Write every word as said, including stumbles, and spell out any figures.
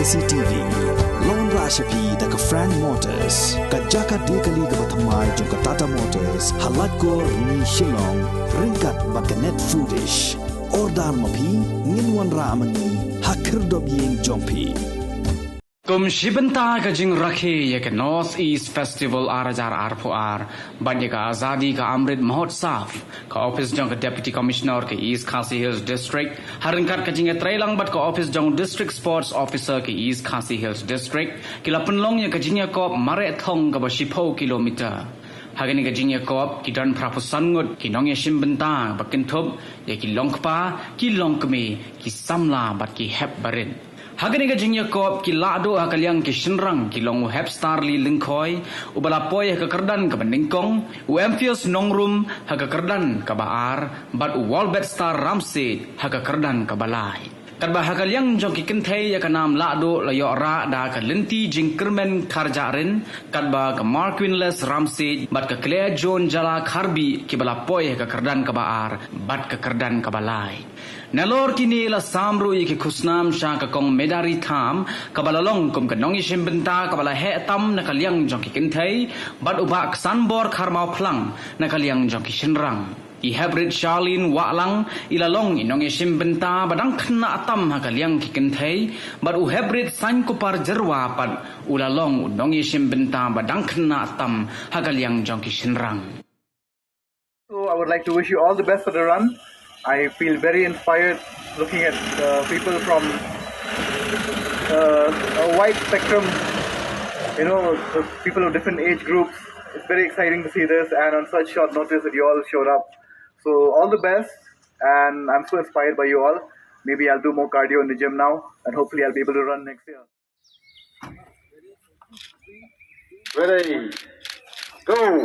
C T V. Long ra sha phi da ka Frank Motors, ka jaka de kali kaba thymmai jong ka Tata Motors, ha Laitkor, Rni, Shillong, ryngkat bad ka Net Foodish. Order ma phi, ngin wanrah ma ngi ha khyrdop ïing jong phi. Kum shi bynta ka jingrakhe ïa ka North East Festival ar hajar arphew ar bad ïa ka Azadi Ka Amrit Mahotsav, ka ophis jong ka Deputy Commissioner ka East Khasi Hills District, ha ryngkat ka jingïatreilang bad ka ophis jong District Sports Officer ka East Khasi Hills District, ki la pynlong ïa ka jingïakop mareh thong kaba shiphew kilometer. Ha kane ka jingïakop, ki don phraphew san ngut ki nongïashim bynta ba kynthup ïa ki longkpa, ki longkmie, ki samla bad ki hep barit. Ha kane ka jingïakop, ki lahduh ha ka liang ki shynrang ki long u Hepstarli Lyngkhoi, uba la poi ha ka kyrdan kaba nyngkong, u Emphius Nongrum ha ka kyrdan kaba ar, bad u Walbetstar Ramsiej ha ka kyrdan kaba lai. Katba ha ka liang jong ki kynthei, ïa ka nam lahduh la ïoh rah da ka Lynti Jingkyrmen Kharjahrin, katba ka Marquinless Ramsiej bad ka Claire Joan Jala Kharbi kiba la poi ha ka kyrdan kaba ar bad ka kyrdan kaba lai. Nalor kine, la sam ruh ïa ki khusnam sha ka Kong Medari Tham, kaba la long kum ka nongïashim bynta kaba la heh tam na ka liang jong ki kynthei, bad u Bah Ksanbor Kharmawphlang na ka liang jong ki shynrang. I Heprit Charlene Wahlang i la long i nongïashim bynta ba dang khynnah tam ha ka liang ki kynthei, bad u Heprit Sainkupar Jyrwa pat u la long u nongïashim bynta ba dang khynnah tam ha ka liang jong ki shynrang. So I would like to wish you all the best for the run. I feel very inspired looking at uh, people from uh, a wide spectrum, you know, the people of different age groups. It's very exciting to see this, and on such short notice that you all showed up. So all the best, and I'm so inspired by you all. Maybe I'll do more cardio in the gym now, and hopefully I'll be able to run next year. Ready, go.